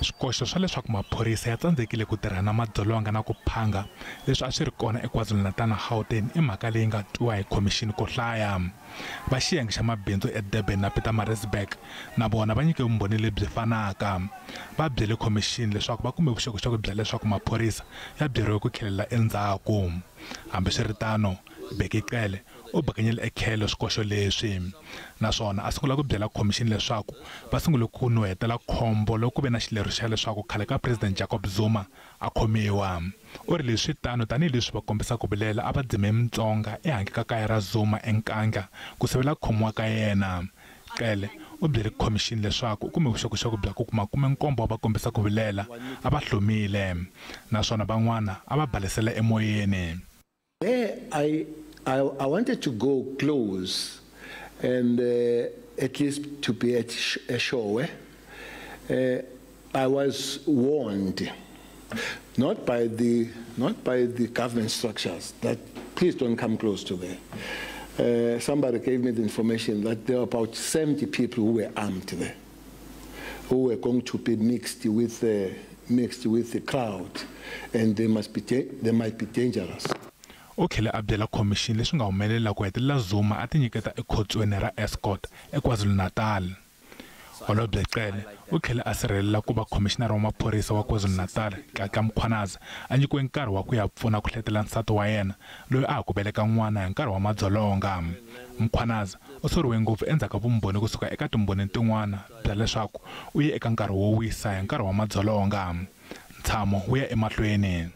Swikoxo swa leswaku maphorisa ya tsandzekile ku tirha na madzolonga na ku phanga leswi a swi ri kona eKwaZulu-Natal na Gauteng i mhaka leyi nga twiwa hi khomixini ko hlaya. Va xiyenge xa mabindzu eDurban na Pietermaritzburg na vona va nyike vumbhoni lebyi fanaka. Va byele khomixini leswaku va kume vuxokoxoko bya leswaku maphorisa ya byeriwe ku tlhelela endzhaku. Hambiswiritano, Bheki Cele u bakanyele etlhelo swikoxo leswi naswona a sungula ku byela khomixini leswaku va sungule ku nuhetela khombo loko ku ve na xileriso xa leswaku khale ka President Jacob Zuma a khomiwa. U ri leswi swi tano tanihileswi va kombisa ku vilela a va dzime mitsonga ehandle ka kaya ra Zuma eNkandla ku sivela ku khomiwa ka yena. Cele u byele khomixini leswaku u kume vuxokoxoko bya ku 70 wa vakombisa ku vilela a va hlomile naswona van'wana a va balesela emoyeni. There I wanted to go close and at least to be at Eshowe. I was warned, not by the government structures, that please don't come close to there. Somebody gave me the information that there were about 70 people who were armed there, who were going to be mixed with the crowd, and they might be dangerous. U tlhele a byela khomixini leswi nga humelela ku hetelela Zuma a tinyiketa ekhotsweni ra Escort eKwaZulu-Natal. Holobye Cele u tlhele a sirhelela ku va khomixinara wa maphorisa wa KwaZulu-Natal Nhlanhla Mkhwanazi a nyikiwe nkarhi wa ku ya pfuna ku hletela nsati wa yena loyi a ha ku veleka n'wana hi nkarhi wa madzolonga. Mkhwanazi u soriwe ngopfu endzhaku ka vumbhoni kusuka eka timbhoni tin'wana bya leswaku u ye eka nkarhi wo wisa hi nkarhi wa madzolonga. Ntshamo wu ya emahlweni.